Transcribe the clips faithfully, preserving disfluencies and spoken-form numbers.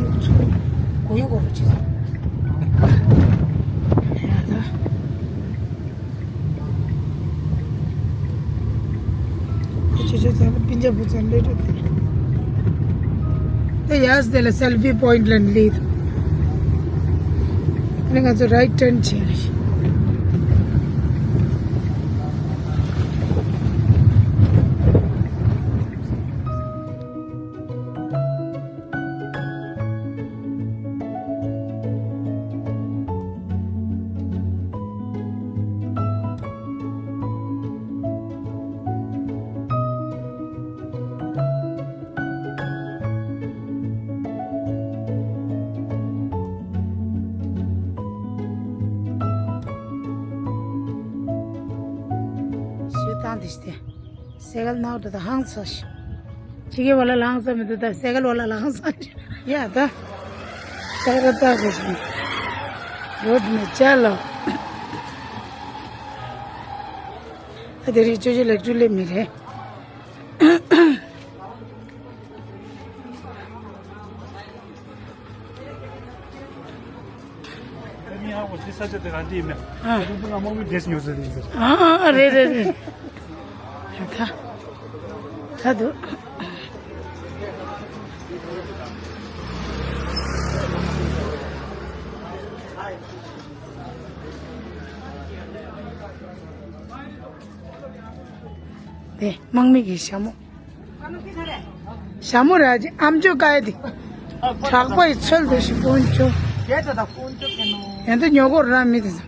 ཡོད་ཚོ། གོ་ཡོད་གོ་རུ་ཅི་ཡ་ད། ཁྱེད་ཚོ་ཚང་མ་སྤུན་ཀྱག་བུ་ཚང་ལས་འགྲོ་དེ། ད་ཡར་དེ་ལ་selfie point ལ་སླེབས་འདུག་ཨ་ནི་ང་ཚོ་right turn བྱས་ནས། ཞུ་དང་དེ་སྟེ། སེ་གལ་ནག་འདྲ་ད་ཧང་སང་ཞིག་ཕྱི་རྒྱལ་བ་ལ་ལངས་ས་མི་འདུག་ད་སེ་གལ་བ་ལ་ལངས་ས་ཞིག་ཡ་ད། ཏག་ར་ཏག་ར་ཞིག་རོ་དེ་ནས་ཅ་ལག་ད་དེ་རིང་ཅོ་ཅོ་ལེགས་གྲུབ་སླེབས་མི་རེད། ས་ཆ་དེ་རང་དེ་ཡིན་མེད། ཨ། ད་དུང་ཕུ་ལ་དམག་མི་འདྲེས་ཉོ་ཟེར་ཡིན་ཟེར། ཨ་ཨ་རེད་རེད་རེད། ད་ད་ད་འདུག་དེ་དམག་མི་གི་ཞྭ་མོ། ཞྭ་མོ་ར་ཅི་ཨམ་ཅོག་ཀ་ཡ་དེ། དྲག་པ་ཡི་ཚོལ་དེ་ཞིག་ཀུན་ཅོ། ཡན་དུ་ཉོ་གོ་ར་མི་དེ་ཚོ།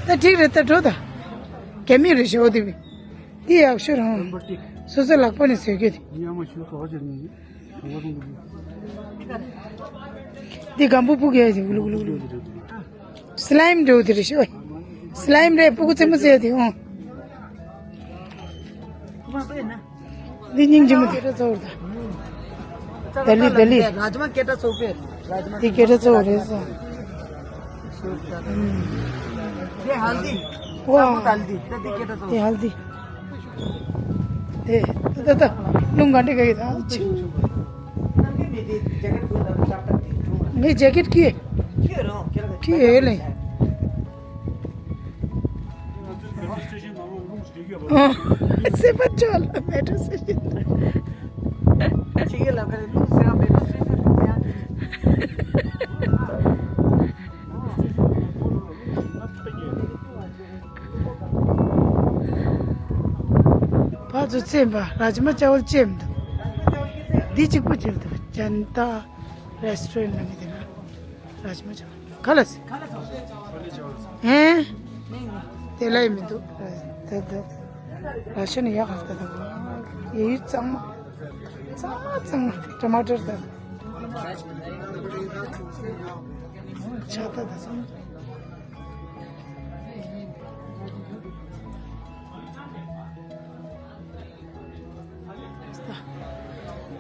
ད་ཁྲིག་རེད་ད་འགྲོ་ད། རྒྱ་མི་རེད་ཞོ་དེ་བི། འདི་ཡག་ཤོས་རང་། སོ་སོ་ལག་པ་ནས་བཟོས་གི་དེ། འདི་སྒམ་པོ་ཕུག་གི་ཡ་དེ་གུ་ལུ་གུ་ལུ་གུ་ལུ། སི་ལའིམ་འགྲོ་དེ་རེད་ཤོད། སི་ལའིམ་རེད་སྤུ་གུ་རྩེད་མོ་རྩེ་དེ་འོང་། འདི་སྙིང་རྗེ་མོ་དེ་ར་ཚོར་ད། ད་ལི་ད་ལི། རཱཇ་མ་སྐད་གྲགས་ཚོགས་པས། རཱཇ་མ་འདི་སྐད་གྲགས་ཚོགས་རེད་ས། འདི་ཧལ་དི། ཝ། ས་མོ་ད་ཧལ་དི། ད་འདི་སྐད་གྲགས་ཚོགས། འདི་ཧལ་དི། དེ་ད་ད་ད། རླུང་ག་འདྲ་ག་གི་ད་ཆིང་། ངའི་ཇེ་ཀེད་ཀི། ཀི་ཡོད་ལེ། ཨ། སེམས་པ་སྐྱོ་ལ་མེ་ཏྲོ་སེ་ཤིན། ཅིག་ལ་ཁ་རེ་ལུག་ཟེར་བ་མེ་ཏྲོ་སེ་ཤིན་ཡང་། ཕར་ཚུར་ཚན་པ་རཱཇ་མ་ཅའོལ་ཅེམ་འདུག་འདི་གཅིག་པོ་ཅིག་འདུག་ཇན་ཏ་རེ་སི་ཊོ་རན་ཊི་ལ་མི་དེ་ན་རཱཇ་མ་ཅའོལ། ཁ་ལ་སི། ཧེ། དེ་ལ་ཡི་མི་འདུག་ད་ད། ར་ཤ་ནི་ཡག་ག་ད་ད། ཡེ་ཡུ་གཙང་མ། གཙང་མ་གཙང་མ་ཊ་མ་ཊར་ད། ཆ་ད་ད་གཙང་མ།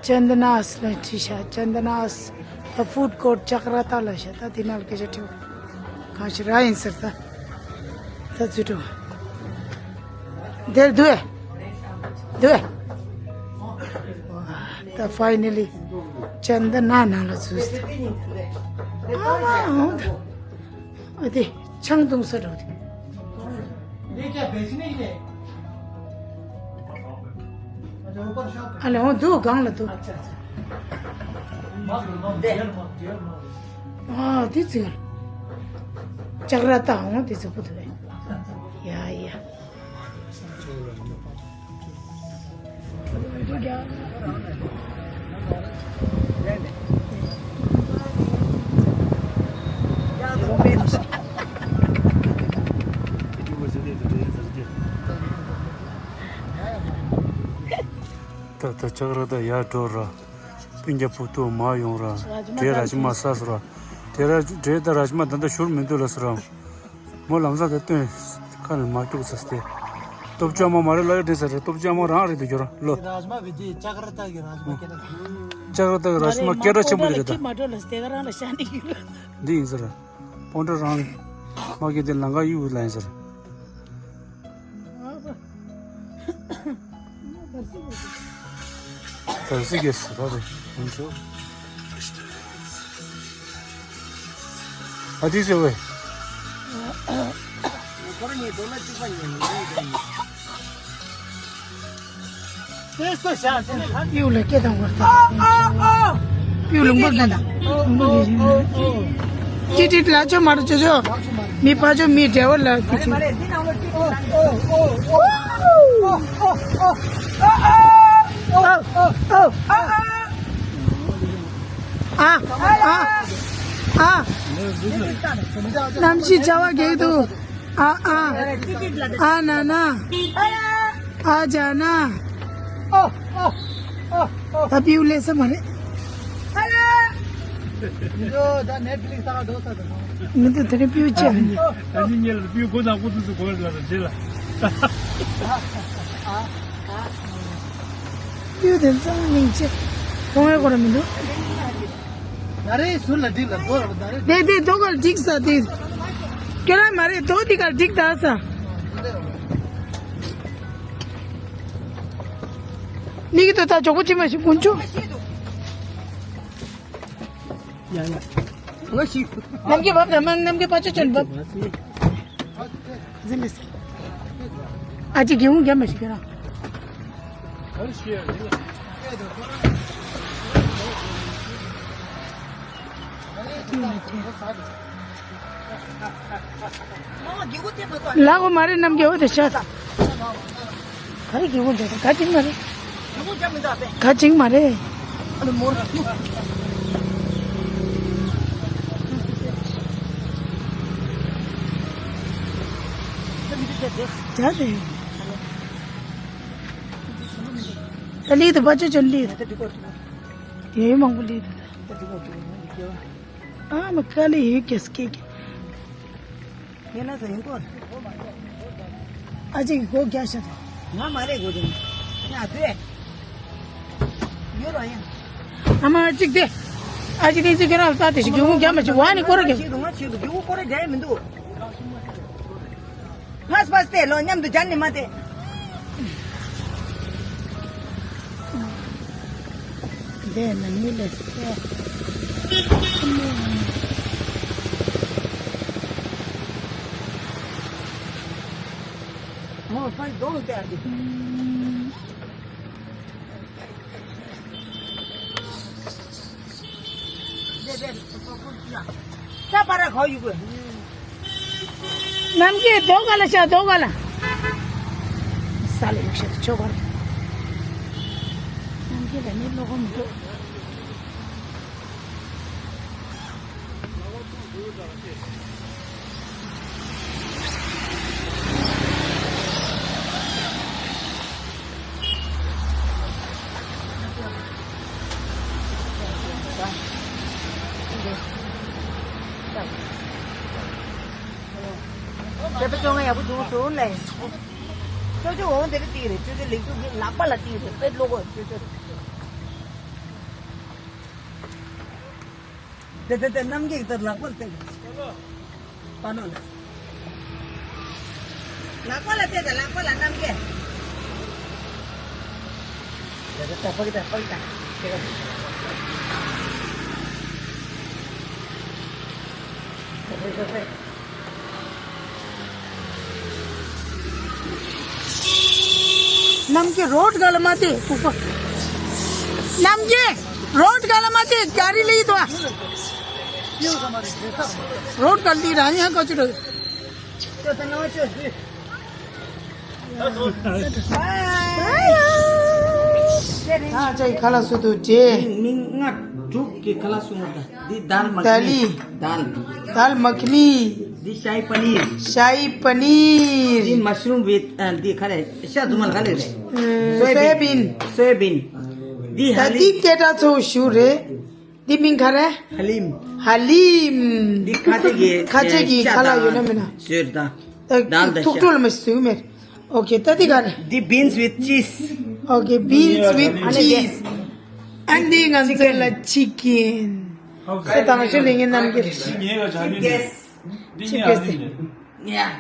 ཅན་དི་ནཱས་ལ་ཁྲིད་ཤག་ཅན་དི་ནཱས། ད་ཕུཌ་ཀོརཊ་ཅག་ར་ཏ་ལ་ཤག་ད་དེ་ནང་ལ་སྐད་ཆ་དྲིས། གང་ཞིག་ར་ཡིན་ཟེར་ད། ད་ཚུར་འགྲོ། དེར་འདུག་ཨེ། འདུག་ཨེ། ད་ཕའི་ནལ་ལི་ཅན་དི་ནཱ་ནང་ལ་འཛུལ་སོང་། ཨ་མ་འོང་ད། ཨ་དེ་ཆང་བཏུང་ས་འགྲོ་དེ། ཨ་ལེ་འོང་འདུག་སྒང་ལ་འདུག་ཨ་དེ་ཚིག་ཅག་ར་ཏ་འོང་དེ་ཚིག་པོ་འདུག་ཡ་ཡ། ད་ད་ཅག་ར་ད་ཡར་འགྲོ་ར། སྤུན་ཀྱག་ཕུག་ཏུ་མར་ཡོང་ར། འབྲས་ར་ཅི་མ་ཟ་ཟེར་ར། དེ་ར་འབྲས་ད་ར་ཅི་མ་ད་ལྟ་བཞུར་མི་འདུག་ལ་ཟེར་ར། མོ་ལམ་སང་དེ་སྟོན། ཁ་ནས་མ་སྐྱུག་ཟ་སྟེ། སྟོབས་ཆུང་མ་མ་རེད་ལ་ཡོད་དྲན་ཟེར་རེད། སྟོབས་ཆུང་མ་རང་རེད་དུ་གྱུར་ལོ། རཱཇ་མ་བི་དེ་ཅག་ར་ཏ་གི་རཱཇ་མ་སྐད་གྲགས། ཅག་ར་ཏ་གི་རཱཇ་མ་སྐད་གྲགས་ཆེན་པོ་དེ་རེད་ད། མ་འགྲོ་ལ་སྟེ་ག་རང་ལ་ཤ་ནི་ཡོད། འདི་ཡིན་ཟེར། སྤོན་ཊ་རང་། མ་གི་དེ་ལང་ཀ་གཡུག་ལ་ཡིན་ཟེར། དར་སི་གེ་སི་ད་རེ་ཡིན་ཚོ། ཨ་དི་སེ་ཝེ། ཁོ་རང་ཉིད་དོ་ན་གཅིག་པ་ཉིད་ཡིན་ཡིན། ཡུལ་ལ་སྐད་དང་བར་ཐག་ཡུལ་ལུང་པ་གི་ལུང་པ་གི་ཡིན། ཏི་ཏི་ལ་ཆོ་མ་རུ་ཆོ་ཆོ། མི་ཕ་ཆོ་མི་འབྲེལ་བ་ལ་ཏི་ཏི། ཨ་ཨ་ཨ། གནམ་གཤིས་བྱ་བ་གེགས་འདུག་ཨ་ཨ། ཨ་ན་ན། ཨ་ཇ་ན། ད་པིའུ་ལས་ས་མ་རེད། མི་འདུག་དེ་རིང་པིའུ་ཅན། པིའུ་དེ་ཚང་མིང་ཆེ། གཏོང་ཡ་གོ་ར་མི་འདུག་ད་རེས་ཟུར་ལ་འགྲིག་ལ་རྡོ་ར་རྡོ་རེད། དེ་དེ་རྡོ་གར་འགྲིག་ས་དེ། ཁྱེད་རང་མ་རེད་རྡོ་འདི་གར་འགྲིག་ད་ས། ནི་གི་དོ་ད་ཇོག་པོ་ཅི་མ་ཞིག་ཀུན་ཆུ། ཡ་ཡ། ང་ཞིག་ནམ་རྒྱུན་བབ་དང་མ་ནམ་རྒྱུན་པ་ཅོ་ཅོ་ནི་བབ། ཨ་ཅེ་སྒེའུ་ཁུང་རྒྱབ་མ་ཞིག་ཁྱོད་རང་། ལ་གོ་མ་རེད་ནམ་རྒྱུན་འོ་དེ་ཤ། ག་རེ་གི་གུ་འདྲ་ག་ཅིག་མ་རེད། ག་ཅིག་མ་རེད། ད་ལི་དུ་པ་ཅོ་ཅོ་ལི་དུ། ཡོད་མང་པོ་ལི་དུ། ཨ་མ་ཀ་ལི་ཡོད་ཀྱེ་སྐེ་ཀྱེ། ངས་ན་ཟ་ཡིན་གོ། ཨ་ཅེ་གི་སྒོ་རྒྱག་ཤ་དང་། ང་མ་རེད་གོ་དེ། ང་དུས། ཡོད་ར་ཡིན། ཨ་མ་ཨ་ཅེ་དེ། ཨ་ཅེ་དེ་ཅིག་ཁྱོད་རང་ལྟ་དེ་ཞིག་སྒེའུ་ཁུང་རྒྱབ་མ་ཞིག་བ་ནི་སྐོར་ར་རྒྱབ། ང་ཆེད་དུ་སྒེའུ་ཁུང་སྐོར་ར་རྒྱག་ཡ་མི་འདུག་ཕ་སི་ཕ་སི་དེ་ལོ་མཉམ་དུ་སྦྱར་ནི་མ་དེ། འདི་ནི་མི་ལ་སྐྱེ། ཨོ་ཕའི་དོང་དེ་ཨ་དེ། ས་པ་ར་ག་ཡུ་གུ། ནམ་རྒྱུན་རྡོ་ག་ལ་ཤ་རྡོ་ག་ལ། ས་ལ་ཡུག་ཤ་ཆོ་ག་ལ། ནམ་རྒྱུན་ལ་ནི་ལོག་མི་འདུག་དེ་བས་ཅོ་ང་ཡག་པོ་བྱུང་སོང་ལེ། ཅོ་ཅོ་འོང་དེ་རེད་དེ་རེད། ཅོ་ཅོ་ལེགས་ཐུག་གི་ལག་པ་ལ་དེ་རེད། དཔེ་ལོ་གོ་ཅོ་ཅོ་རེད། དེ་དེ་དེ་རྣམ་རྒྱལ་དེ་ལག་པ་ལ་བསྟན། པ་ནོ་ལ། ལག་པ་ལ་བལྟས་དང་ལག་པ་ལ་རྣམ་རྒྱལ། ད་ད་ད་པ་གི་ད་པ་གི་ད། ཁྱེད་ཀ། རྣམ་རྒྱལ་རོ་ཌི་ག་ལ་མ་བལྟས་ཕུག་པ། རྣམ་རྒྱལ་རོ་ཌི་ག་ལ་མ་བལྟས་ག་རི་ལི་དོ། རོ་ཌི་ག་ལི་ར་ཡང་ཀ་ཅི་རོ། ཨ་ཅག་གི་ཁ་ལག་སུ་དུ་བྲེ། མི་ལྔ་དྲུག་གི་ཁ་ལག་སུ་ང་ད། འདི་དཱལ་མ་ཁ་ནི། དཱལ། དཱལ་མ་ཁ་ནི། འདི་ཤ་ཡི་པ་ནིར། ཤ་ཡི་པ་ནིར། འདི་མ་ཤ་རུམ་བིད་ཨ་འདི་ག་རེ་ཤ་རྫུན་མ་ལ་ག་རེ་རེད། སོ་ཡ་བིན། སོ་ཡ་བིན། འདི་ཧ་ད་ལི། འདི་སྐད་གྲགས་ཚོ་ཞུ་རེད། འདི་མིང་ག་རེ། ཧ་ལིམ། ཧ་ལིམ། འདི་ཁ་ཆེ་གི་ཁ་ཆེ་གི་ཤ་ཁ་ལག་ཡོད་ན་མིན་ན། ཟོས་དང་། ད་དཱལ་དང་ཐུག་ཤ། འགྲོ་ལ་མ་ཟོས་མེད། Okay, ད་འདི་ག་རེ། འདི་beans with cheese. Okay, beans with cheese. And འདི་ང་ཚོ་ལ་chicken. སེ་དང་ཤོ་ལེ་ངེ་རྣམ་རྒྱལ། Chief guest. Chief guest. Yeah.